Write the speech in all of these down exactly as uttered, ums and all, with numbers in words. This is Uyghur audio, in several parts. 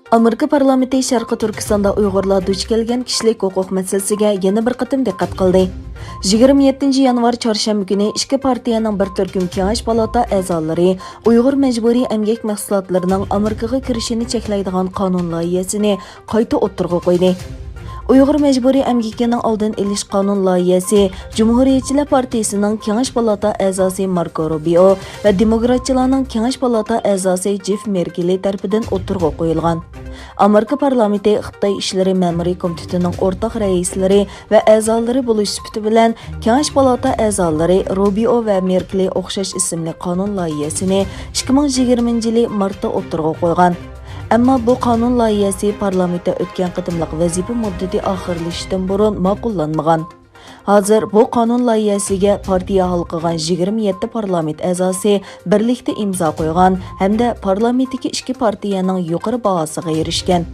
ئامېرىكا پارلامېنتى شەرقىي تۈركىستاندا ئۇيغۇرلار دۇچ كەلگەن كىشىلىك ھوقۇق مەسىلىسىگە يەنە بىر قېتىم دىققەت قىلدى. يىگىرمە يەتتىنچى يانۋار چارشەنبە كۈنى ئىككى پارتىيەنىڭ بىر تۈركۈم كېڭەش پالاتا ئەزالىرى ئۇيغۇر مەجبۇرىي ئەمگەك مەھسۇلاتلىرىنىڭ ئامېرىكىغا كىرىشىنى چەكلەيدىغان قانۇن لايىھەسىنى قايتا ئوتتۇرىغا قويدى. ئۇيغۇر مەجبۇرىي ئەمگىكىنىڭ ئالدىنى ئېلىش قانۇن لايىھەسى جۇمھۇرىيەتچىلەر پارتىيىسىنىڭ كېڭەش پالاتا ئەزاسى ماركو روبىئو ۋە دېموكراتچىلارنىڭ كېڭەش پالاتا ئەزاسى جېف مېركېلى تەرىپىدىن ئوتتۇرىغا قويۇلغان. ئامېرىكا پارلامېنتى خىتاي ئىشلىرى مەمۇرىي كومىتېتىنىڭ ئورتاق رەئىسلىرى ۋە ئەزالىرى بولۇش سۈپىتى بىلەن، كېڭەش پالاتا ئەزالىرى روبىئو ۋە مېركېلى ئوخشاش ئىسىملىك قانۇن لايىھەسىنى ئىككى مىڭ يىگىرمىنچى يىلى مارتتا ئوتتۇرىغا قويغان. ئەمما بۇ قانۇن لايىھەسى پارلامېنتتا ئۆتكەن قېتىملىق ۋەزىپە مۇددىتى ئاخىرلىشىشتىن بۇرۇن ماقۇللانمىغان. ھازىر بۇ قانۇن لايىھەسىگە پارتىيە ھالقىغان يىگىرمە يەتتە پارلامېنت ئەزاسى بىرلىكتە ئىمزا قويغان ھەمدە پارلامېنتتىكى ئىككى پارتىيەنىڭ يۇقىرى باھاسىغا ئېرىشكەن.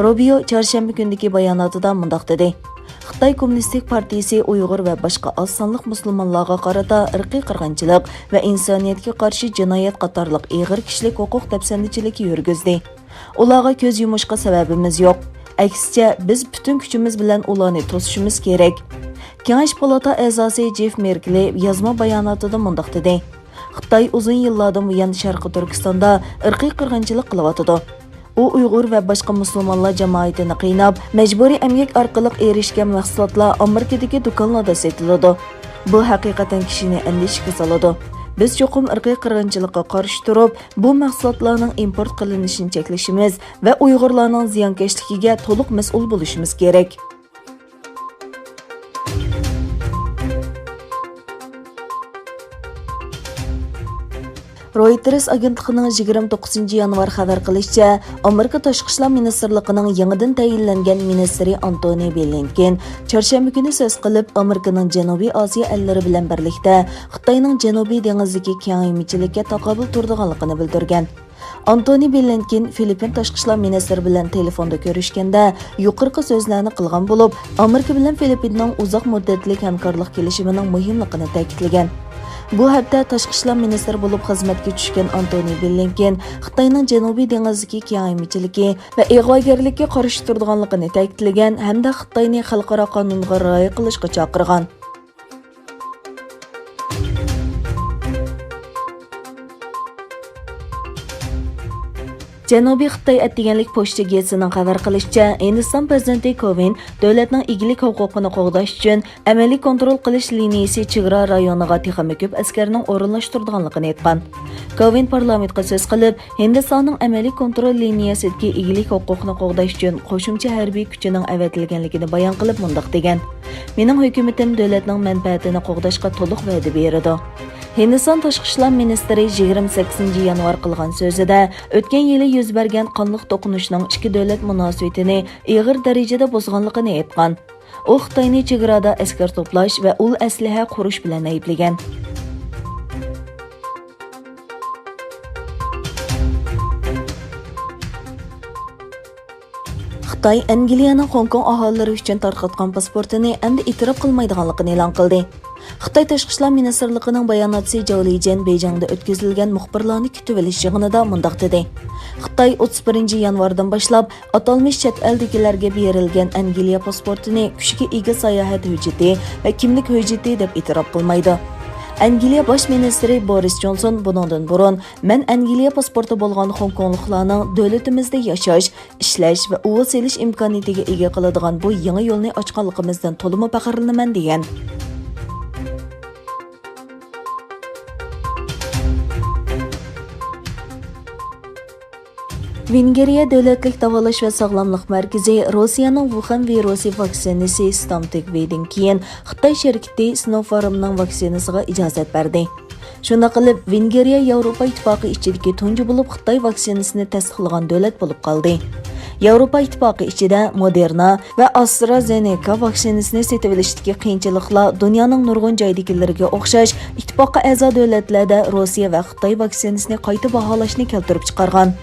روبىيو چارشەنبە كۈنىدىكى باياناتىدا مۇنداق دېدى: خىتاي كوممۇنىستىك پارتىيىسى ئۇيغۇر ۋە باشقا ئاز سانلىق مۇسۇلمانلارغا قارىتا ئىرقىي قىرغىنچىلىق ۋە ئىنسانىيەتكە قارشى جىنايەت قاتارلىق ئېغىر كىشىلىك ھوقۇق دەپسەندىچىلىكى يۈرگۈزدى. ئۇلارغا كۆز يۇمۇشقا سەۋەبىمىز يوق. ئەكسىچە، بىز پۈتۈن كۈچىمىز بىلەن ئۇلارنى توسۇشىمىز كېرەك. كېڭەش پالاتا ئەزاسى جېف مېركېلى يازما باياناتىدا مۇنداق دېدى: خىتاي ئۇزۇن يىللاردىن بۇيان شەرقىي تۈركىستاندا ئىرقىي قىرغىنچىلىق قىلىۋاتىدۇ. ئۇ ئۇيغۇر ۋە باشقا مۇسۇلمانلار جامائىتىنى قىيناپ، مەجبۇرىي ئەمگەك ئارقىلىق ئېرىشكەن مەھسۇلاتلار ئامېرىكىدىكى دۇكانلاردا سېتىلىدۇ. بۇ ھەقىقەتەن كىشىنى ئەندىشىگە سالىدۇ. بىز چوقۇم ئىرقىي قىرغىنچىلىققا قارشى تۇرۇپ، بۇ مەھسۇلاتلارنىڭ ئىمپورت قىلىنىشىنى چەكلىشىمىز ۋە ئۇيغۇرلارنىڭ زىيانكەشلىكىگە تولۇق مەسئۇل بولۇشىمىز كېرەك. رويتېرس ئاگېنتلىقىنىڭ يىگىرمە توققۇزىنچى يانۋار خەۋەر قىلىشىچە، ئامېرىكا تاشقى ئىشلار مىنىستىرلىقىنىڭ يېڭىدىن تەيىنلەنگەن مىنىستىرى ئانتونى بلىنكېن چارشەنبە كۈنى سۆز قىلىپ، ئامېرىكىنىڭ جەنۇبىي ئاسىيا ئەللىرى بىلەن بىرلىكتە خىتاينىڭ جەنۇبىي دېڭىزىدىكى كېڭەيمىچىلىككە تاقابىل تۇرىدىغانلىقىنى بىلدۈرگەن. ئانتونى بلىنكېن فىلىپپىن تاشقى ئىشلار مىنىستىرى بىلەن تېلېفوندا كۆرۈشكەندە يۇقىرىقى سۆزلەرنى قىلغان بولۇپ، ئامېرىكا بىلەن فىلىپپىننىڭ ئۇزاق مۇددەتلىك ھەمكارلىق كېلىشىمىنىڭ مۇھىملىقىنى تەكىتلىگەن. بۇ ھەپتە تاشقى ئىشلار مىنىستىرى بولۇپ خىزمەتكە چۈشكەن ئانتونى بلىنكېن خىتاينىڭ جەنۇبىي دېڭىزدىكى كېڭەيمىچىلىكى ۋە ئىغۋاگەرلىككە قارشى تۇرىدىغانلىقىنى تەكىتلىگەن ھەمدە خىتاينى خەلقئارا قانۇنغا رىئايە قىلىشقا چاقىرغان. جەنۇبىي خىتاي ئەتىگەنلىك پوچتا گېزىتىنىڭ خەۋەر قىلىشىچە، ھىندىستان پىرېزىدېنتى كوۋىند دۆلەتنىڭ ئىگىلىك ھوقۇقىنى قوغداش ئۈچۈن ئەمەلىي كونترول قىلىش لىنىيىسى چېگرا رايونىغا تېخىمۇ كۆپ ئەسكەرنىڭ ئورۇنلاشتۇرىدىغانلىقىنى ئېيتقان. كوۋىند پارلامېنتقا سۆز قىلىپ، ھىندىستاننىڭ ئەمەلىي كونترول لىنىيەسىدىكى ئىگىلىك ھوقۇقنى قوغداش ئۈچۈن قوشۇمچە ھەربىي كۈچىنىڭ ئەۋەتىلگەنلىكىنى بايان قىلىپ مۇنداق دېگەن: مېنىڭ ھۆكۈمىتىم دۆلەتنىڭ مەنپەئەتىنى قوغداشقا تولۇق ۋەدە بېرىدۇ. ھىندىستان تاشقى ئىشلار مىنىستىرى يىگىرمە سەككىزىنچى يانۋار قىلغان سۆزىدە ئۆتكەن يىلى يۈز بەرگەن قانلىق توقۇنۇشنىڭ ئىككى دۆلەت مۇناسىۋىتىنى ئېغىر دەرىجىدە بۇزغانلىقىنى ئېيتقان. ئۇ خىتاينى چېگرادا ئەسكەر توپلاش ۋە ئۇل ئەسلىھە قۇرۇش بىلەن ئەيىبلىگەن. خىتاي ئەنگلىيەنىڭ خوڭكوڭ ئاھالىلىرى ئۈچۈن تارقاتقان پاسپورتىنى ئەمدى ئېتىراپ قىلمايدىغانلىقىنى ئېلان قىلدى. خىتاي تاشقى ئىشلار مىنىستىرلىقىنىڭ باياناتچىسى جاۋ لىجيەن بېيجىڭدا ئۆتكۈزۈلگەن مۇخبىرلارنى كۈتۈۋېلىش يىغىنىدا مۇنداق دېدى: خىتاي ئوتتۇز بىرىنچى يانۋاردىن باشلاپ ئاتالمىش چەت ئەلدىكىلەرگە بېرىلگەن ئەنگلىيە پاسپورتىنى كۈچكە ئىگە ساياھەت ھۆججىتى ۋە كىملىك ھۆججىتى دەپ ئېتىراپ قىلمايدۇ. ئەنگلىيە باش مىنىستىرى بورىس جونسون بۇنىڭدىن بۇرۇن، مەن ئەنگلىيە پاسپورتى بولغان خوڭكوڭلۇقلارنىڭ دۆلىتىمىزدە ياشاش، ئىشلەش ۋە ئۇۋا سېلىش ئىمكانىيىتىگە ئىگە قىلىدىغان بۇ يېڭى يولنى ئاچقانلىقىمىزدىن تولىمۇ پەخىرلىنىمەن، دېگەن. ۋېنگرىيە دۆلەتلىك داۋالاش ۋە ساغلاملىق مەركىزى روسىيەنىڭ ۋۇخەن ۋىرۇسى ۋاكسىنىسى ستامتېك ۋىدىن كېيىن خىتاي شىركىتى سىنوفارمنىڭ ۋاكسىنىسىغا ئىجازەت بەردى. شۇنداق قىلىپ، ۋېنگرىيە ياۋروپا ئىتتىپاقى ئىچىدىكى تۇنجى بولۇپ خىتاي ۋاكسىنىسىنى تەستىقلىغان دۆلەت بولۇپ قالدى. ياۋروپا ئىتتىپاقى ئىچىدە مودېرنا ۋە ئاسترازېنېكا ۋاكسىنىسىنى سېتىۋېلىشتىكى قىيىنچىلىقلار دۇنيانىڭ نۇرغۇن جايدىكىلىرىگە ئوخشاش ئىتتىپاققا ئەزا دۆلەتلەردە روسىيە ۋە خىتاي ۋاكسىنىسىنى قايتا باھالاشنى كەلتۈرۈپ چىقارغان.